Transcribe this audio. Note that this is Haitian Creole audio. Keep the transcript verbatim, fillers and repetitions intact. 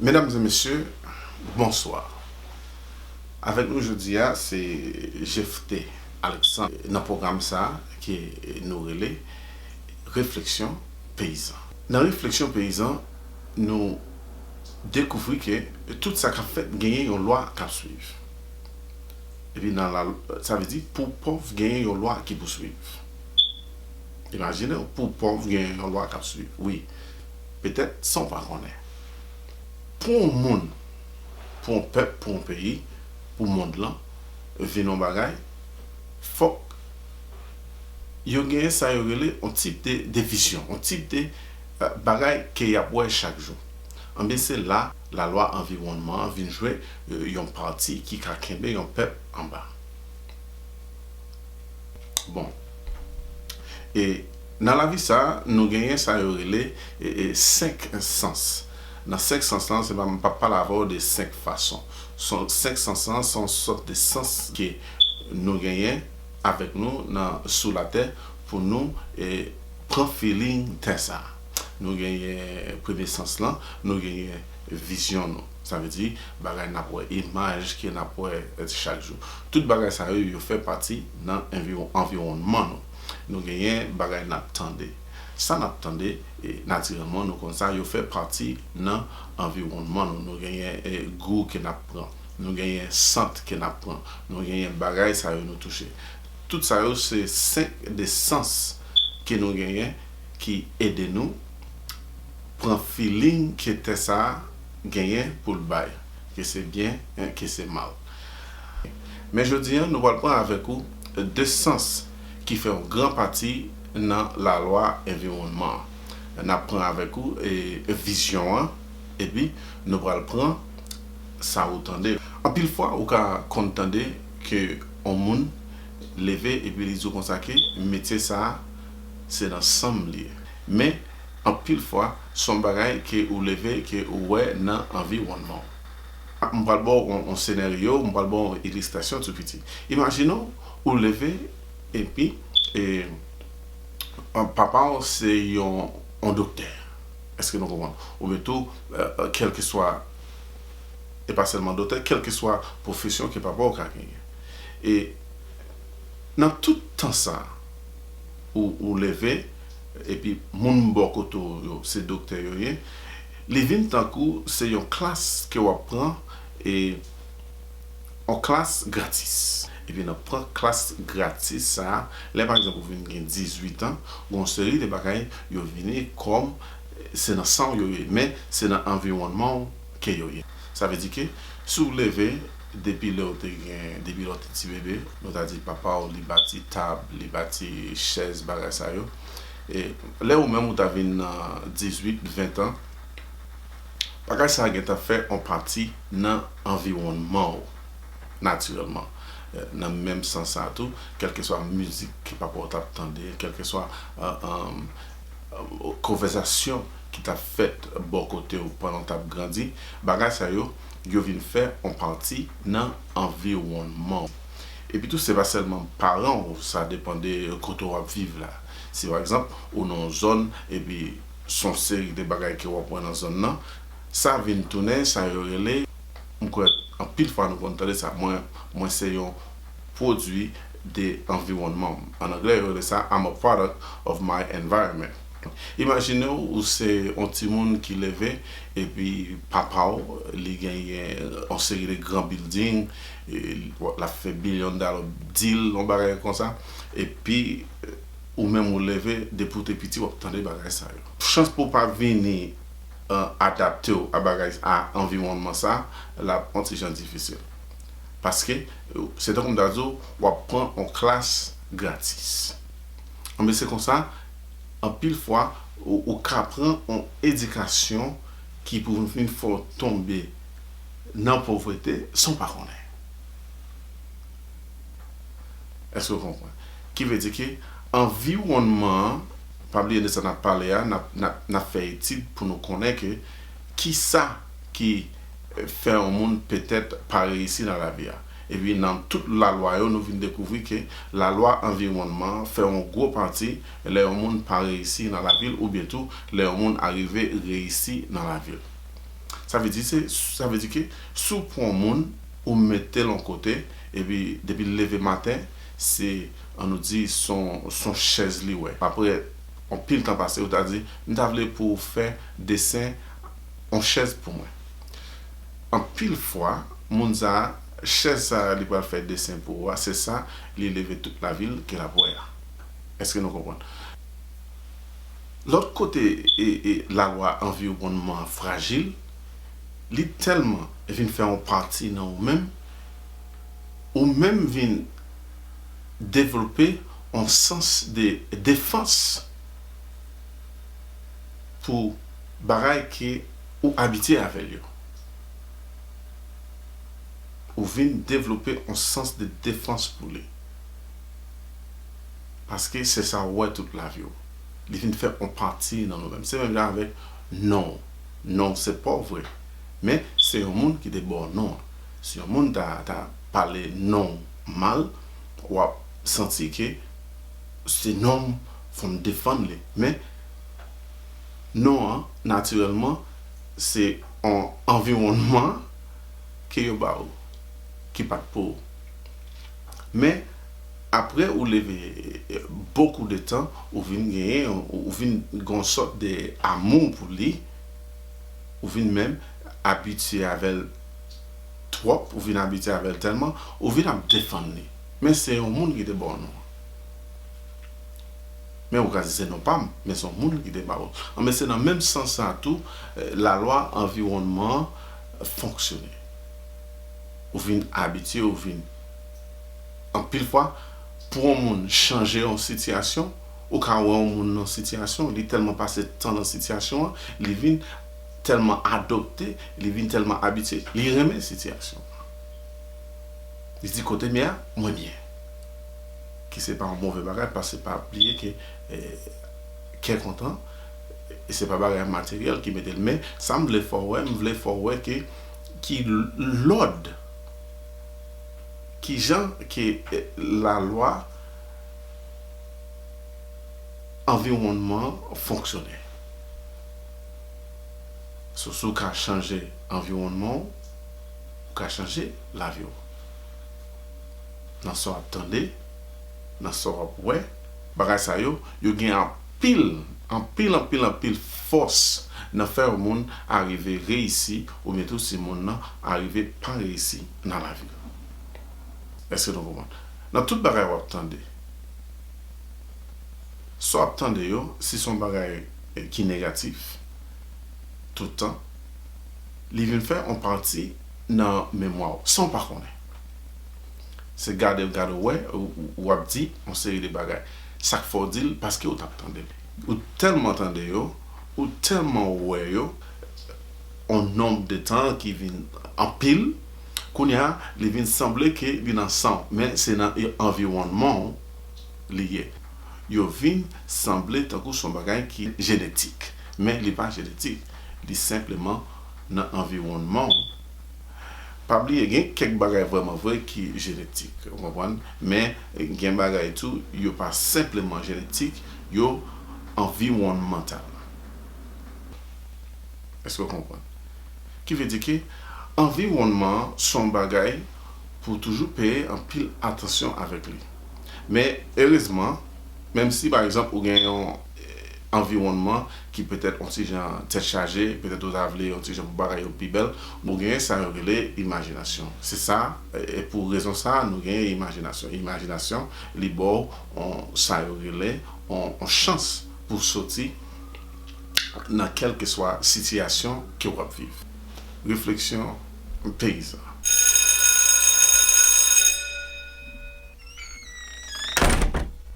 Medam e mesye, bonswa. Avèk nou jodi a se Jephté Alexandre nan pwogram sa a ke nou rele Refleksyon Peyizan. Nan Refleksyon Peyizan, nou dekouvri ke tout sa k ap fèt genyen yon lwa k ap swiv. Epi nan la, sa vle di pou pòv genyen yon lwa ki pou swiv. Imajine w, pou pòv genyen yon lwa k ap swiv. Wi, petèt san w pa konnen. Pou yon moun, pou yon pèp, pou yon peyi, pou mond lan vin yon bagay, fòk yo genyen sa yo rele yon tip de, de vizyon, yon tip de eh, bagay ke y ap wè chak jou. Anben se la lalwa anviwònman an vin jwe eh, yon pati ki ka kenbe yon pèp anba. Bon. E nan lavi sa a, nou genyen sa yo rele e, e, senk sans. Nan senk sans lan, se pa, m p ap pale avè w de senk fason. Son, senk sans lan, se yon sòt de sans ke nou genyen avèk nou nan, sou latè pou nou e, pran feeling tè sa a. Nou genyen premye sans lan, nou genyen vizyon nou. Sa vle di bagay n ap wè, imaj ke n ap wè eh, chak jou. Tout bagay sa yo, yo fè pati nan anviwònman nou. Nou genyen bagay n ap tande. Sa n ap tande, e, natirèlman, nou konn sa, yo fè pati nan anviwònman nou. Nou genyen e, gou ke n ap pran. Nou genyen sant ke n ap pran. Nou genyen bagay sa yo nou touche. Tout sa yo se senk de sans ke nou genyen ki ede nou pran feeling ke tè sa a genyen pou l bay, ke se byen, en, ke se mal. Men jodi a, nou pral pran avèk ou de sans ki fè yon gran pati nan lalwa anviwònman an. N ap pran avèk ou e, vizyon an, epi nou pral pran sa ou tande. Anpil fwa, ou ka konn tande ke yon moun leve epi li di w konsa ke metye sa a, se nan san m li ye. Men, anpil fwa, se yon bagay ke ou leve, ke ou wè nan anviwònman w. M pral ba w yon, yon senaryo, m pral ba w yon ilistrasyon tou piti. Imajine w, ou leve, epi, e, papa w se yon, yon doktè. Èske nou konprann? Oubyen tou, eh, kèlkeswa, e pa sèlman doktè, kèlkeswa pwofesyon ke papa w ka genyen. E nan tout tan sa, ou, ou leve, epi moun bò kote w yo, se doktè yo ye, li vin tankou se yon klas ke w ap pran, e yon klas gratis. Epi nan pran klas gratis sa a, lè pa egzanp ou vin gen dizuit an, gen yon seri de bagay yo vini kòm se nan san w yo ye, men se nan anviwònman w ke yo ye. Sa vle di ke si w leve depi lè w te gen, depi lè w te ti bebe, nou ta di papa w li bati tab, li bati chèz, bagay sa yo. E lè ou menm ou ta vin nan dizuit, ven an, bagay sa a gentan fè yon pati nan anviwònman w, natirèlman. Eh, nan menm sans sa a tou, kèlkeswa mizik ke papa w t ap tande, kèlkeswa, eh, eh, konvèsasyon ki t ap fèt bò kote w pandan w t ap grandi, bagay sa yo, yo vin fè yon pati nan anviwònman w. Epi tou, se pa sèlman paran w, sa depann de kote w ap viv la. Si pa egzanp, ou nan yon zòn, epi se yon seri de bagay ke w ap wè nan zòn nan, sa vin tounen sa yo rele, m kwè anpil fwa nou konn tande sa, mwen, mwen se yon pwodui de anviwònman m. An anglè, yo rele sa I'm a product of my environment. Imajine w, ou se yon timoun ki leve, epi papa w, li genyen yon seri de gran building, e, l ap fè billion dollar deal, yon bagay konsa, epi ou menm ou leve, depi w te piti, w ap tande bagay sa yo. Chans pou w pa vini, eh, adapte w a bagay, a anviwònman sa, l ap yon ti jan difisil. Paske, eh, se tankou m ta di w, w ap pran yon klas gratis. Anben, se konsa, anpil fwa, ou, ou ka pran yon edikasyon ki pou vin fè w tonbe nan povrete san w pa konnen. Èske w konprann? Ki vle di ke anviwònman an, pa bliye de sa n ap pale a, n ap, n ap, n ap fè etid pou nou konnen ke kisa ki, eh, fè yon moun petèt pa reyisi nan lavi a. Epi nan tout lalwa yo, nou vin dekouvri ke lalwa anviwònman an fè yon gwo pati lè yon moun pa reyisi nan lavi l oubyen tou lè yon moun arive reyisi nan lavi l. Sa vle di se, sa vle di ke si w pran yon moun, ou mete l yon kote, epi depi l leve maten, se, ann nou di, se yon, se yon chèz li wè. Apre, anpil tan pase, ou ta di, "M ta vle pou w fè desen yon chèz pou mwen." Anpil fwa, moun sa a, chèz sa a li pral fè desen pou ou a, se sa li leve tout lavi l ke l ap wè a. Èske nou konprann? Lòt kote, e, e, lalwa anviwònman an frajil, li tèlman vin fè yon pati nan ou menm, ou menm vin devlope yon sans de defans pou bagay ke ou abitye avè l yo. Ou vin devlope yon sans de defans pou li. Paske se sa ou wè tout lavi w. Li vin fè yon pati nan nou menm. Se menm jan avèk non w. Non w se pa w vre. Men se yon moun ki te ba w non an. Si yon moun ta, ta pale non w mal, w ap santi ke se non m, fò m defann li. Men non an, natirèlman, se yon anviwònman ke yo ba ou, ki pa t pou ou. Men, apre ou leve, eh, bokou de tan, ou vin genyen, ou, ou vin gen yon sòt de amou pou li, ou vin menm abitye avè l twòp, ou vin abitye avè l tèlman, ou vin ap defann li. Men se yon moun ki te ba w non an. Men ou ka di se non pa m, men se yon moun ki te ba w. An, men se nan menm sans sa tou, eh, lalwa anviwònman an fonksyone. Ou vin abitye, ou vin, anpil fwa, pou yon moun chanje yon sitiyasyon, ou ka wè yon moun nan sitiyasyon, li tèlman pase tan nan sitiyasyon an, li vin tèlman adopte, li vin tèlman abitye, li renmen sitiyasyon an. Li di, "Kote m ye a, mwen byen." Ki se pa yon move bagay, paske pa bliye ke, eh, kè kontan, e se pa bagay materyèl ki mete l. Men, sa m vle fè w wè, m vle fè w wè ke ki lòd, ki jan ke, eh, lalwa anviwònman an fonksyone. So, si w ka chanje anviwònman w, ou ka chanje lavi w. Nan sa w ap tande, nan sa w ap wè, bagay sa yo, yo gen anpil, anpil, anpil, anpil fòs nan fè yon moun arive reyisi, oubyen tou si moun nan arive pa reyisi nan lavi l. Èske nou konprann? Nan tout bagay w ap tande, sa w ap tande yo, si se yon bagay, eh, ki negatif, tout tan, li vin fè yon pati nan memwa w, san w pa konnen. Se gade, gade w wè, ou, ou, w ap di yon seri de bagay. Sa k fè w di l, paske w t ap tande l. Ou tèlman tande yo, ou tèlman wè yo, yon nonb de tan ki vin anpil, kounye a, li vin sanble ke li nan san w, men se nan anviwònman w li ye. Yo vin sanble tankou se yon bagay ki jenetik, men li pa jenetik, li senpleman nan anviwònman w. Pa bliye, gen kèk bagay vrèman vre ki jenetik, ou konprann? Men gen bagay tou, yo pa senpleman jenetik, yo anviwònmantal. Èske w konprann? Ki vle di ke anviwònman an se yon bagay pou w toujou peye anpil atansyon avèk li. Men, erezman, menm si, pa egzanp, ou gen yon, eh, anviwònman ki petèt yon ti jan tèt chaje, petèt ou ta vle yon ti jan pou bagay yo pi bèl, men w genyen sa yo rele imajinasyon. Se sa, e, e pou rezon sa a, nou genyen imajinasyon. Imajinasyon, li ba w yon, sa yo rele yon, yon chans pou w soti nan kèlkeswa sitiyasyon ke w ap viv. Refleksyon peyizan.